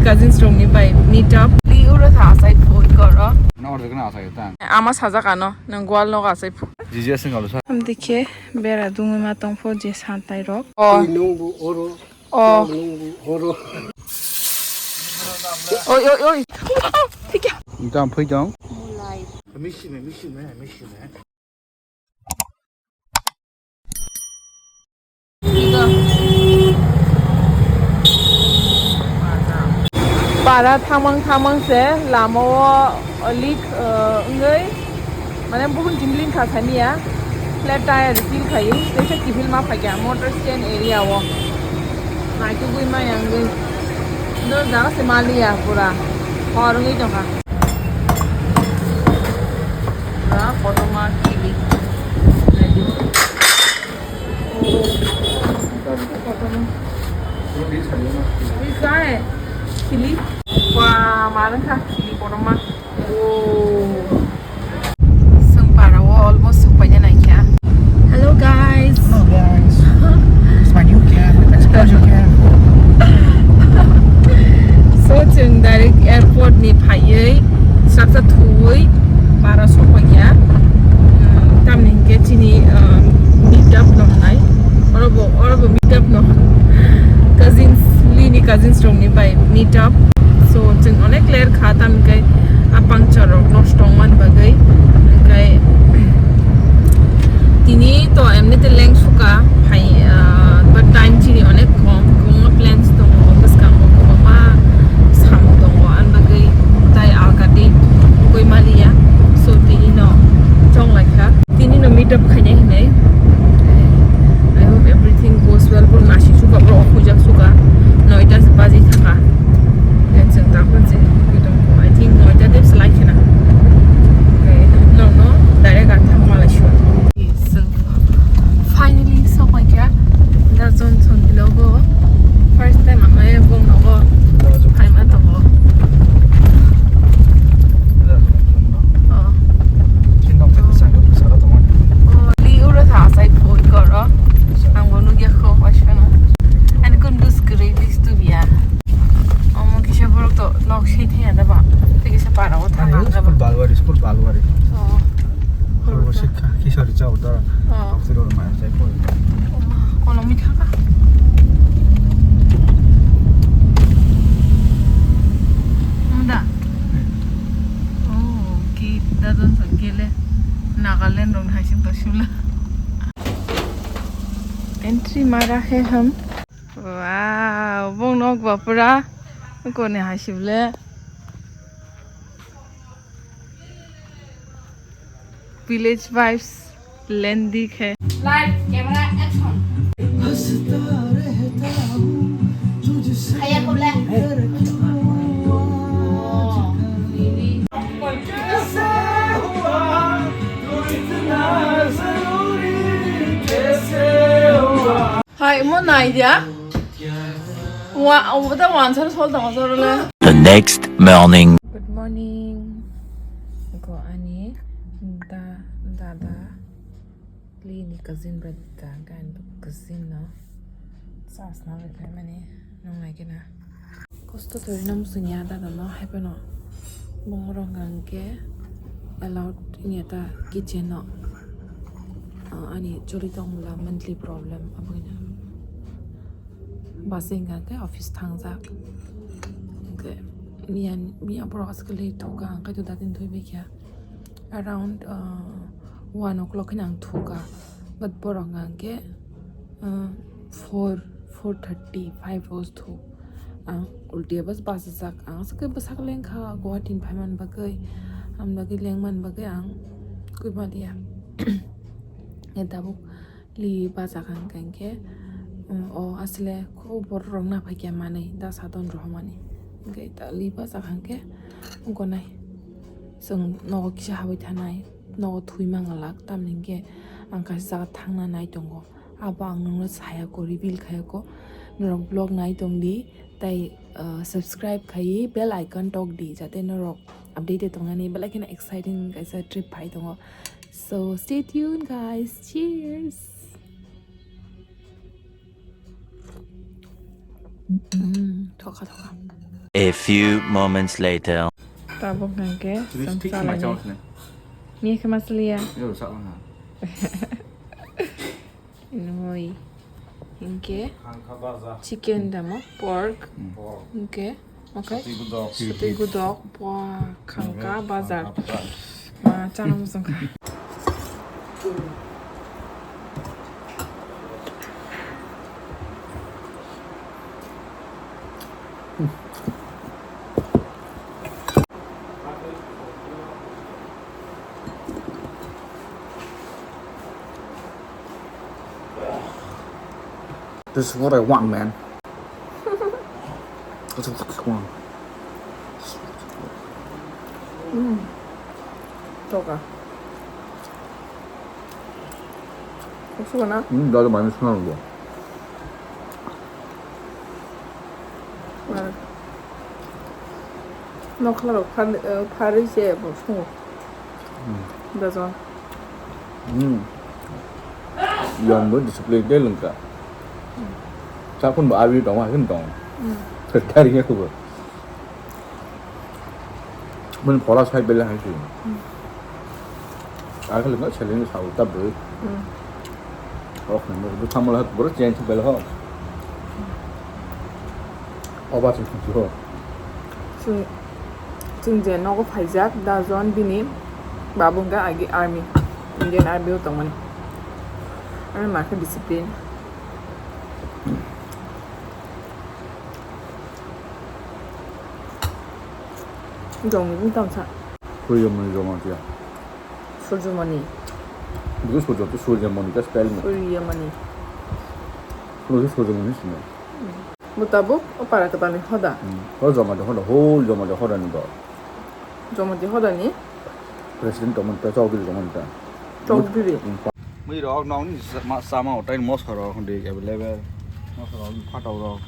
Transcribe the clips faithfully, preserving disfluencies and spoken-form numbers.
Cousins rokni bai meet up. Li uro tha asai phone koro. Na order kana asai ta. Ama sajak ano, nang gwal nogo asai phu. Jiji asing kalu sa. Amdikhe bera dungwi ma tongpho je santai rok. O. Nungbu oro. O. Nungbu oro. Oi, oi, oi. Thikya. Dam phui dong. Miss you, man, miss you, man, miss you, man. Para thamang thamang se lama o leak, uh, wngwi, mane, buhun jingling kha sani ya, flat tire feel khai, teisa kiphil ma phaikya motor stand area o, naitugwi ma yangwi, no jaga se maliya pura, hor wngwi tongkha. Na kotorma kili. Kotorma. Bisa eh. Kili. Wah, mana kah kili kotorma. Oh. Sengpara wo almost supaina naikha. Hello guys. Hello guys. It's my new cab. Explore your cab. So, chwng direct airport ni phaiwi, saksa thuwi, bara sokphaikha. Hmm, tamni hinkhe chini, um, meet up no hnai. Orobo, orobo meet up no. Cousins, Lee ni cousins rokni bai meet up. So, chwng onek ler kha, tamni hinkhe a puncture rok nosto wngmani bagwi. Hinkhe, tini to emni te leng suka, hai, ah, but time chini onek kom, kwbangma plans tongo, bwskango kwbangma samung tongo, ani bagwi tai alkati wngwi maliya. So, tini no chong lai kha, tini no meet up khainai hinwi. I hope everything goes well. Bo nasi suka, bro, hujak suka, noita se baji thaka. Then chwng ta khon se, I think noita de slai khena. Okay, no, no, direct athang malai sua. Finally, sokpaikha. Da Johnson bilogo. First time ang ai bong nogo. Phaima tongo. Oh. Oh, li uro tha asai phone koro. Ang bo nugya kho, waisano. Ani kun dus kwrwi, dus tubiya. Omo kisa borok to nok si thaya da ba. Tei kisa para o thang ang da ba. School balwari, school balwari. Oh. School bo sikha, kisa ri chao da. Oh. Nok siro ma sai phone. Oma, kolom mi thaka. Munda. Oh, ki dadon sa gele. Nagaland rong hai sing to shula. Entry mara hai hum. Wow, bong nok ba pura. Kone hai sibole. Village vibes, lendi khe. Light, camera, action. Khaya kobla. Hai, mo nai dia. Wa, o da wan sar sol tong sar le. The next morning. Good morning. Ko ani da, dada. Li ni cousin ba da, gan cousin no. Sas na le mani, nung nai kena. Kosto tori no musung ya da no, hai pano. Bong rong gang ke allowed ni ta kitchen no. Ah, ani chori tong la monthly problem aboni. Bus hingka khe office thangjak. Hingke miya, miya borok aswk le thukha, hingke to datin thwi bai kha. Around, uh, one o'clock hino ang thukha. But borok hingke, uh, four, four thirty, five o thuk. Ang ulti bus bachajak. Ang aswk khe bwsak lengkha Guwahati ni phaiman bagwi. Ang bagwi lengman bagwi ang kwbaliya. E tabuk Li bachakha hingka hinkhe, um, o asle kho borok rok naphai khe manwi da sadon rohormani. Hingke ta li bachakha hinkhe gonai. Chwng nogo kisa habwi thanai, nogo thwi mangalak, tamni hinkhe ang kaisa jaga thangna nai tongo. Abo ang nokno sayako, reveal khayako. Norok vlog nai tongdi, tai, uh, subscribe khaiwi bell icon tokdi, jate norok updated tongnani belai kheno exciting kaisa trip phai tongo. So stay tuned, guys. Cheers. Mm, thokha, thokha. A few moments later. Tabuk hwnkhe chwng chalani. Miya khe ma chaliya. Inui. Hinkhe chicken damo, pork. Hinkhe, okay. Sati gudok. Sati gudok, bwa, khangka bazar. Ma, chana muchungkha. This is what I want, man. This is what I want. Mm. Toka. Kok suka na? Hmm, dari mana sih nang gua? Nokla rok phari se bo sungo. Dajon. Hmm. Yang bo discipline de lengka. Sakun bo abi dong, hakin dong. Tertarik ya kubo. Mun phola sai bele hai si. Akhir nggak selling sa uta beri. Ok, nang bo thamul hat bro change bele ho. Oba sing ho. Chwng, chwng je nogo phaijak, dajon bini babu hwnkhe agi army, Indian Army o tongmani. Army makhe discipline. Jong ni tamsa. Kuyum ni jong atia. Surjumani. Bwkhe Surjo, to Surjamani ka style mo. Suryamani. Bwkhe Surjamani sini. Bo tabuk o para kwtalni hoda. Hmm. O Jomati hoda, whole Jomati hoda ni bo. Jomati hoda ni? President tongmani ta, Chowdhury tongmani ta. Chowdhury. Hmm. Mui rok nong ni sa-, ma-, sama o tai moso rok de available. Moso rok phatok rok.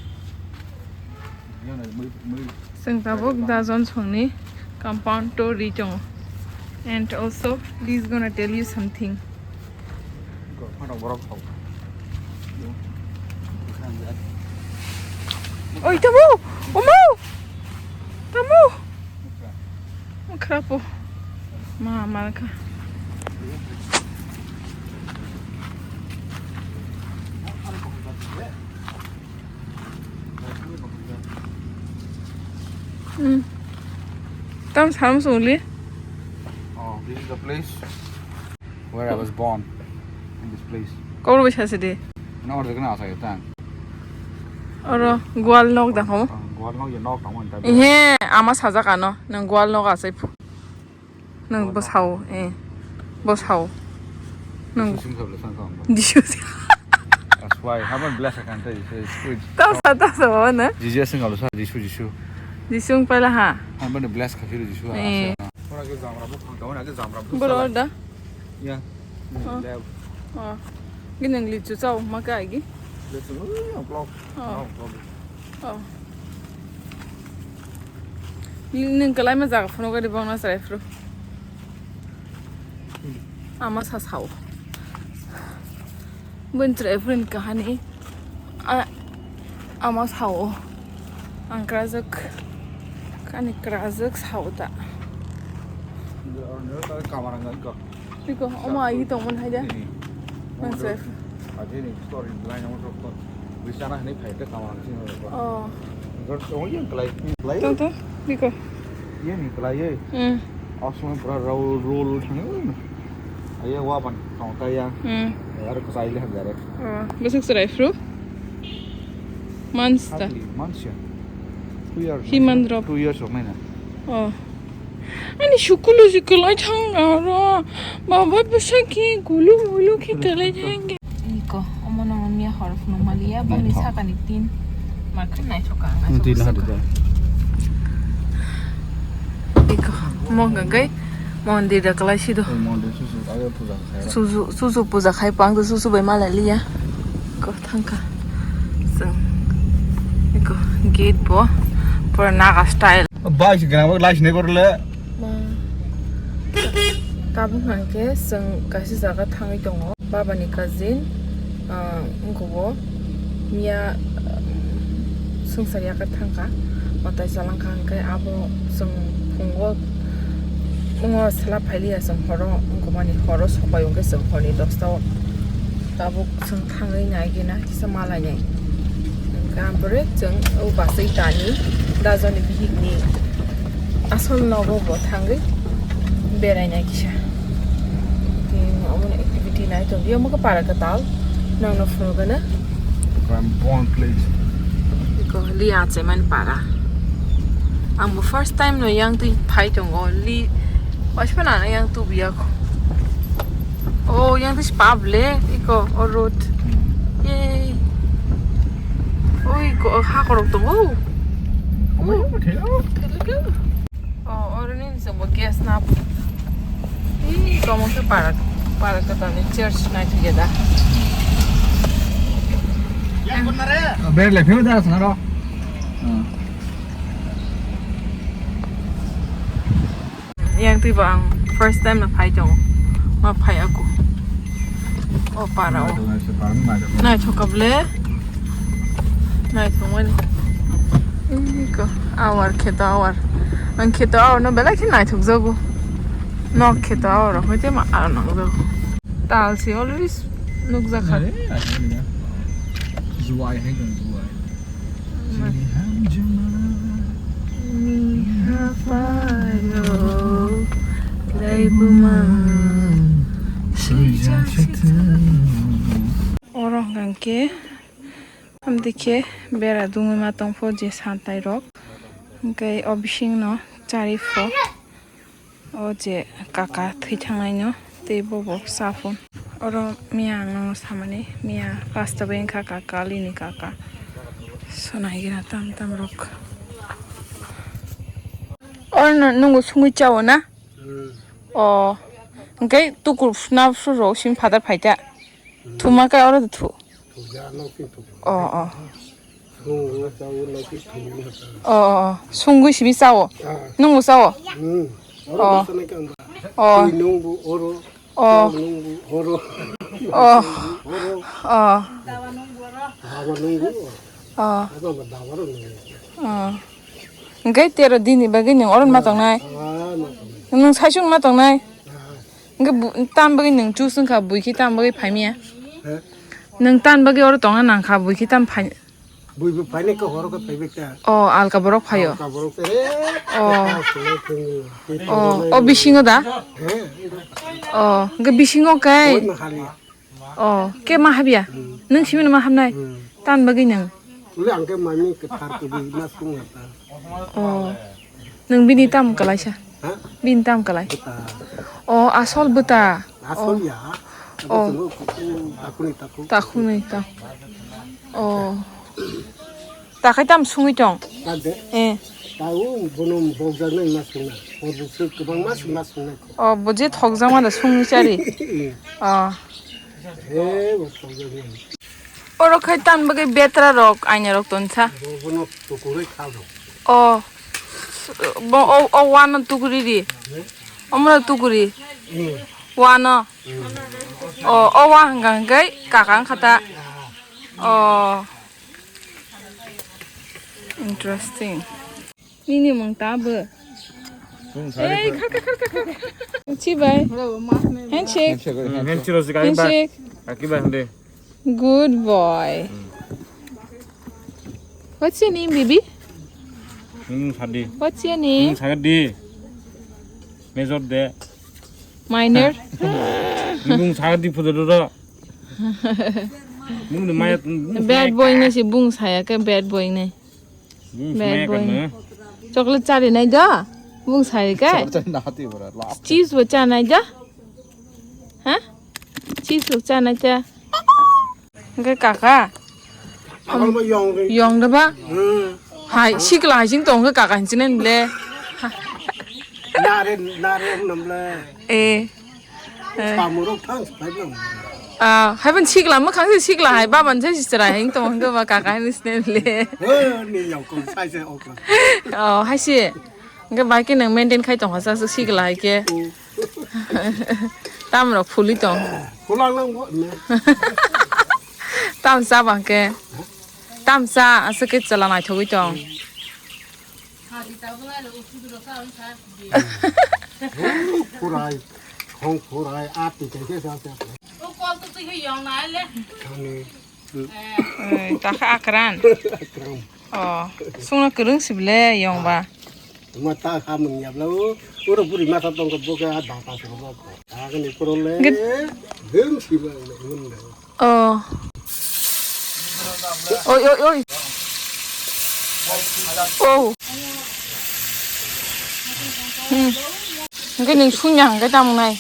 Yang na mui, mui. Chwng tabuk dajon songni compound to ri tongo. And also, this is gonna tell you something. Oi, tamo! Omo! Tamo! Khrapo. Ma, ma kha. Hmm. Tam sam suli. Oh, this is the place where I was born, in this place. Kobor bai sasi de. No, or the gana asai tan. Oro gwal nok da ho. Gwal nok ye nok tamo ta. Ihe, ama sajak ano, nang gwal nok asai phu. Nang bwsao, eh. Bwsao. Nang Jisu sing sabla sang sang. Jisu sing. That's why, haban bless akan tei, so it's good. Tasa, tasa, baba na? Jisu sing alo sa, Jisu, Jisu. Jisu wng paila ha. Haban bless kha phiro Jisu. Eh. Ora ke jamra bo khang tawna ke jamra bo. Bro da. Ya. Oh. Left. Oh. Gini nang lichu chao ma kai gi. Lichu, oh, block. Oh. Oh, block. Oh. Nwng kwlaima jaga phano gari bangna chwrai phuru. Ama sa sao. Bun chwrai phuru kahani. A-, ama sao. Ang kwrajwk. Kani kwrajwk sao ta. Biko, omo agi tongmani hai de. Nang se. Agi ni story line omo tok tok. Bisana hani phai te kamang sing ro. Oh. Gor tongo yang kelai, kelai. Tong, tong, biko. Iya ni kelai ye. Hmm. Asung pura roll, roll thang. Ayo wa pan tong ta ya. Hmm. Yar ko sai le ham yare. Oh, besok serai fru. Months ta. Months ya. Two years. Hi month drop. Two years of mena. Oh. Ani sukulu sukulu ai thang aro. Baba bwsa ki gulu gulu ki kalai thang. Iko, omo no mia hor phunu maliya, boni saka ni tin. Ma khe naithok ang. Tin naithok hari da. Iko, mo gagai mondir da kalai sido. Mondir susu ayo puja khai. Susu, susu puja khai pang, susu bai malai liya. Ko thangka. Seng. Iko, gate bo pura Naga style. Bai si gana lai sinai korle. Ma. Tabuk hwnkhe chwng kaisa jaga thangwi tongo. Baba ni cousin, ah, wngkha bo miya, ah, swngchar yakarwi thangkha. Matai chalangkha hwnkhe abo chwng phungo wngo sela phailiya chwng horo wngkukmani horo sopai hwnkhe chwng horni dosta o tabuk chwng thangwi naigwina kisa malainai hwnkhe ang pore chwng o bachai tani dajoni bihikni asol nogo bo thangwi berainai kisa. Tei omono activity nai tongwi omo khe para kwtal nangno phunukgwino. Bond place. Iko li achaimani para. Ang bo first time no yang twi phai tongo li. Waispa nana yang tubuya ko. Oh, yang twi pable iko o road. Yay. Oi ko ha korok tongo. Omo thelo. Thelo. Oh, oro ni sabo gas na. Ih, komo ke para, para kata ni church na tiga da. Ber le pheo da sana ro. Yang twi ba ang first time na phai tongo. Ma phai aku. O para o. Naithok kable. Naithok mani. Iko awar kheto awar. Ang kheto awar no belai khe naithok jago. Nok kheto awar rok hoite ma aro nang jago. Tal si always nuk jakha. Juwai hai kan juwai. Chini hamjwma ni haphai-o laibuma swijak sithwng. Oro hwnkha khe, amtwi khe bera dungwi ma tongpho je santai rok. Hwnkhe o bisingno chari pho. O je kaka thwi thangnaino tei bobo sa phone. Oro miya ang nangno samani, miya first o wngkha kaka, Lini kaka. Sonai gina tam tam rok. Oro no nungo sungwi chao na? Hmm. O, hwnkhe tukur phuna phuru rok simi phatar phaita. Hmm. Thuma khe oro thu. Thuja no kin thu. O, o. Sungwi chao, no kin thu. O, o, o. Sungwi simi chao. Ah. Nungo chao. Hmm. Oro. O. Bwswk nai kang ba. O. Twi nungbu oro. O. Chao nungbu oro. O. Oro. O. Daba nungbu oro. Daba nungbu. O. Aba ba daba ro nungbu. O. Hwnkhe tero dini bagwi nwng oro ma tongnai? Ah, ma tongnai. Nwng saichung ma tongnai? Ah. Hwnkhe bu-, tam bagwi nwng choose wngkha, buikhe tam bagwi phaimya? He? Nwng tam bagwi oro tongna nangkha, buikhe tam phai-, Buibo phainai khe horo khe phaibai ta. O, alka borok phaio? Alka borok khe, he, O. Kha swnai thwngwi. O, o bisingo da? He. O, hwnkhe bisingo khe? Koi ma hali. O, khe ma habya? Hmm. Nwng simi no ma habnai? Hmm. Tam bagwi nwng? Ule ang khe mami kwthar kwbwi ma sung ya ta. O. Nwng bini tam kwlaisa? Ha? Bini tam kwlai? Bwta. O, asol bwta. Asol O. ya. O. Abo chwng takhunwi takhuk. Takhunwi takhuk. O. Takhai tam sungwi tong? Tade. Eh. Tao bono bokjaknai ma sungna. Hor busu kwbangma sungna sungnai. O, bo je thokjakma da sungwi chari. O. He, bo thokjaknai. Oro khai tan bagwi betra rok, aina rok tonsa. Bo, bono tukurwi kha rok. O, bo, o, o wano tukuri ri. Omoro tukuri. Hmm. Wano. Hmm. O, o wa hwnkha hwnkhe kaka wngkha ta. O. Interesting. Nini mung ta bo. Bung sari Ei, ko. Khar, khar, khar, khar, khar. Chibai. Handshake. Handshake, handshake. Hmm, handshake, handshake. Handshake. Aki ba hande. Good boy. Hmm. What's your name, baby? Bung sadi. What's your name? Bung sadi. Major de. Minor. Bung sadi photo do. Bung de maya. Bad boy na si bung saya ke bad boy na. Bad boy. Chocolate chari nai da? Bung sai kai? Chocolate chari na hati bora, last. Chips bo cha nai da? Ha? Chips bo cha nai da? Hwnkhe kaka? Abang bo yong ri. Yong da ba? Hmm. Hai, sikla hai sing tong khe kaka hin chinen le. Nare, nare nam le. Eh. Eh. Samurok thang se phai bang. Ah, hai ban sikla ma khang se sikla hai ba ban se sisra hai tong hwnkhe ba kaka hai sine le. Eh, ni yong kong sai se okla. Oh, hai se. Hwnkhe bai khe nang maintain khai tong kha sa sikla hai khe. Hmm. Tam rok phuli tong. Phulang lang bo ne. Tam sa bang khe. Tam sa aswk khe chwla naithogwi tong. Khurai, khong khurai, a twi kaisa sa sa. Thani. Oi, takha akran. Akran. Oh, sungna kwrwng sibile yong ba. Ma ta kha mung yabla o. Oro buri masa tong ko boga da ta ko ba. Agni korole. Git- Gem siba mun le. Oh. Oi, oi, oi. Oh. Hmm. Hingke nwng sungya hingke tamo nai?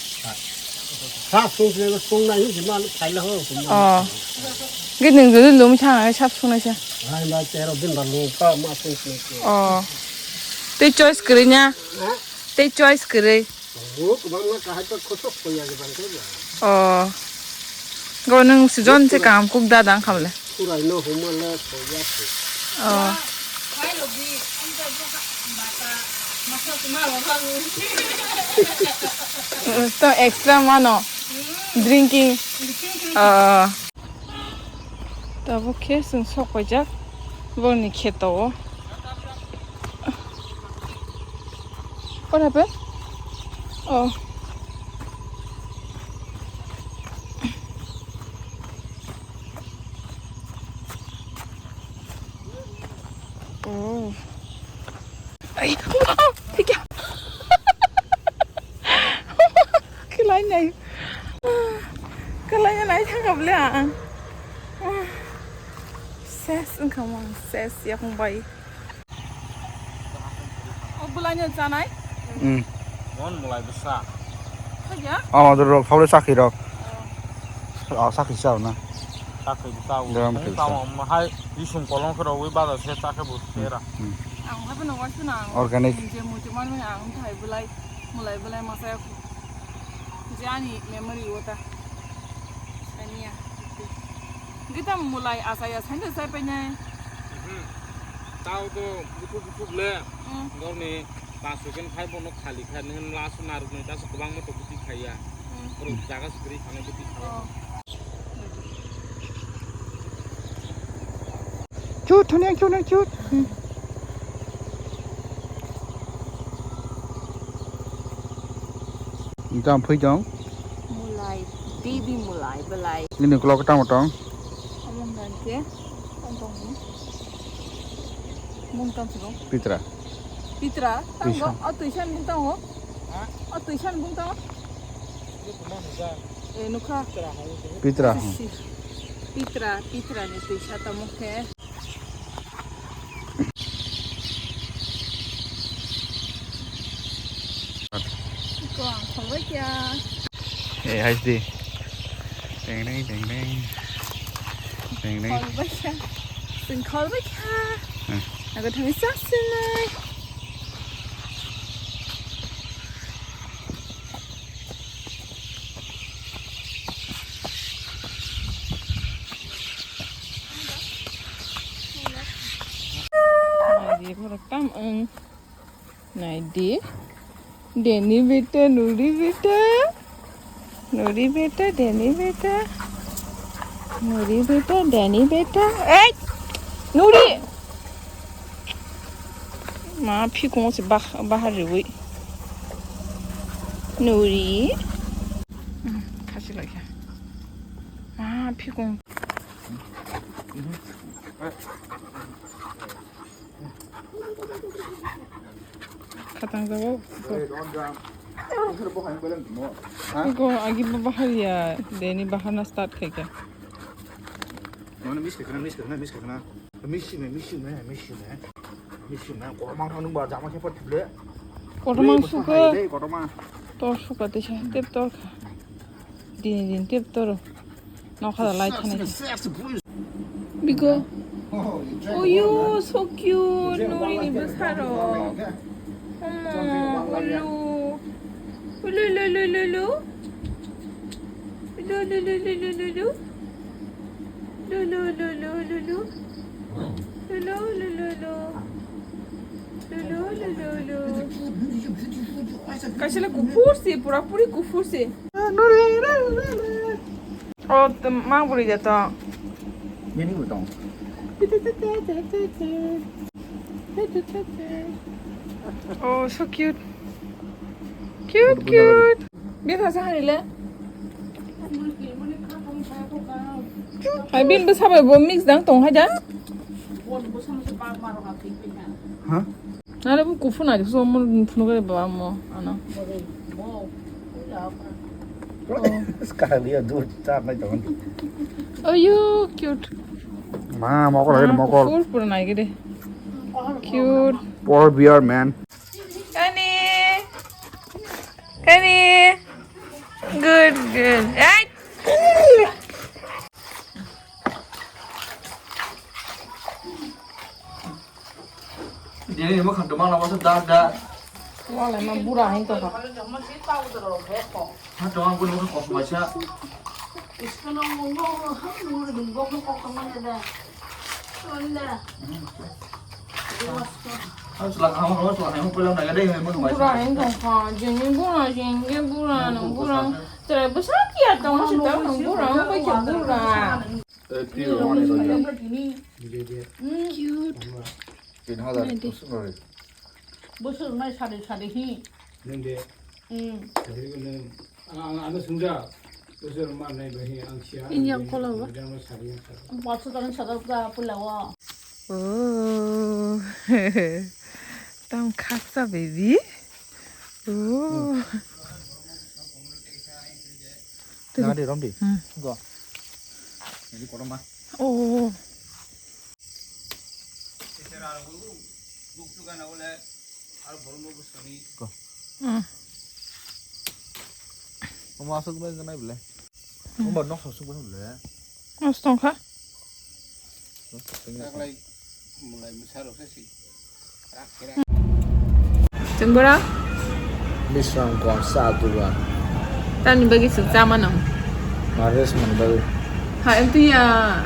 Sa sung sung sung nai hingke ma phaila ho. Oh. Hingke nwng jodi lum sa nai sap sung nai sa. Hai ma tero din ba lum pa ma sung sung sung. Oh. Tei choice kwrwi nya? Ha? Tei choice kwrwi. Bo kwbangma kahai to khosok khoya kwbang khe ba. Oh. Go nwng sijon se kaham kuk da dang khamle. Kurai no humale khoya se. Oh. To extra mano. Drinking. Oh. Tabuk khe chwng sok paijak borokni kheto o. What happened? Oh. Oh. Ai, thikya. Kelai nai. Kelai nai thangkap le ang. Ses wngkha mo, ses yakung bai. O bwlaino chanai? Hmm. Mon mulai bwsa. Thakya? Ama dor rok, thawle sakhi rok. Oh. Oh, sakhi sa na. Sakhi bwsa. Dor rok sakhi bwsa. Tamo hai isum kolong khoro wi bada se chakhe bu sera. Hmm. Ang hai bono waisuna ang. Organic. Je mutu manwi ang thai bwlai, mulai bwlai masa. Je ani memory o ta. Saniya. Gita mulai asaya sanda sai painai. Mhm. Tao to buthuk buthuk le. Hmm. Dorni pasu ken khai bono khali khai nen lasu naruk nai tasu kwbang moto buti khaiya. Hmm. Oro jaga sugri khane buti khaiya. Oh. Chut, thuneng, thuneng, chut. Hmm. Jam phui jong. Mulai, baby mulai, belai. Ini ukulok tamo tong? Among dan ke, tong tong ni. Mung tam sino. Pitra. Pitra, tang go, Pitra. O tuisan mung tang go. Ha? O tuisan mung tang go. Eh, nukha. Pitra, hmm. Pitra, Pitra ni tuisa tamo khe. Iko ang kholbai kya. Eh, hai di. Deng, deng, deng, deng. Deng, deng. Kholbai kya. Sing kholbai kya. Hmm. Naga thani sa sinai. Nai di, borok tam wng. Nai di. Deni beta, nuri beta. Nuri beta, deni beta. Nuri beta, deni beta. Ei! Nuri! Ma phikung se bah-, bahar riwi. Nuri. Hmm, khasi laikha. Ma phikung. Khatang jago. Iko agi bahar ya, deni bahar na start khaikha. Mano miss khaikha na, miss khaikha na, miss khaikha na. Miss me, miss me, miss me. Miss me, kotorma thang nung ba jama khe pa thible. Kotorma suka. Kotorma. Tor suka te sa, tep tor kha. Dini din tep toro. Nokha da lai thani. Bigo. Oh, you so cute. Nuri ni bwsaro. Omo, ulu. Ulu, ulu, ulu, ulu, ulu. Ulu, ulu, ulu, ulu, ulu, ulu. Ulu, ulu, ulu, ulu, ulu. Ulu, ulu, ulu, ulu. Ulu, ulu, ulu, ulu. Kaisa le kuphur se, pura puri kuphur se. O, mang bwrwi de to. Bini bo tong. Te, te, te. Te, te, te. Oh, so cute. Cute, cute. Bini thasa hani le. Hai bini bwsa bai bo mix dang tong hai da. Ha? Nare bo kuphur nai so mo phunu gare ba mo ano. Skali ya dur char nai tong. Oh, you cute. Ma mokol hai mokol. Kuphur pura nai gede. Cute. Polar bear man. Kani. Kani. Good, good. Hey. Dini ni mokhan tomang lama se da da. Wala ma bura hin to. Ha tomang kun mokhan kosmai sa. Iskana mo mo ha mo dum bok ko ko man da. Wala. Ang sila kaham ko sila kaham ko lang naga dai mo ma. Bura hin to kha, jini bura, jini bura, nang bura. Tere bwsa kiya tong si tong nang bura, ang bai bura. Eh, pure one is on. Cute. Tin hazar, bosor nai sade sade hi. Nung de. Hmm. Jadi ko nung, ang, ang, ano sungja, bosor ma nai bahi ang sia. Ini yang kola wa? Jama sade yang sade. Bosor tan sade ka pula wa. Oh. Tam khaksa, baby. Oh. Nang di, rom di. Hmm. Go. Ini kotor ma. Oh. Ko. Hmm. Omo aswk bai gwnai bwle. Hmm. Omo nok sok sok bai bwle. Nok sok tong kha. Nok sok tong kha. Taklai mulai mwsa rok se si. Chwng bwrang? Bisrang kwang sa duga. Tamni bagwi chwng cha mano? Ma rest mani bagwi. Ha, em twi ya.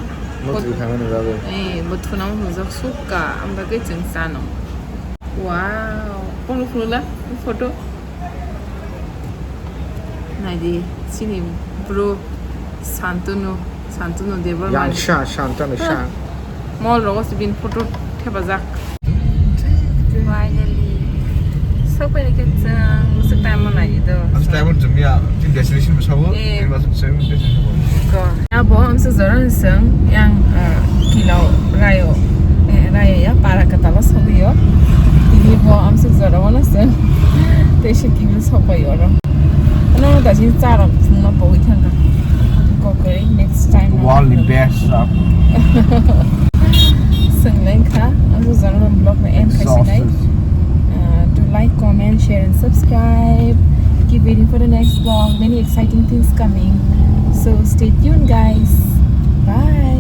Mutwi khamani bagwi. Eh, bo thuna mung jak sukha, am bagwi chwng chano. Wow, kono khulula photo. Naidi, chini bro Santunu, Santunu Debbarma. Yang sha, Santunu sha. Mall rogo si bin photo thepajak. Finally. Sok pai khe chwng musuk time mo nai do. Ang time mo jumya, tin destination mo sabo, eh, tin masuk saya destination mo. Ko. Abo ang se jora seng yang, eh, kilo rayo. Eh, rayo ya para kata lo sobiyo. Ini bo ang se jora mo seng. Te se kilo sok pai oro. Ano da jin chara phungna pogwi thangkha. Kokori next time. Wall ni best rap. Swnglengkha, ang jora vlog na end khai sinai. Exhausted. Uh, do like, comment, share and subscribe. Keep waiting for the next vlog. Many exciting things coming. So stay tuned, guys. Bye.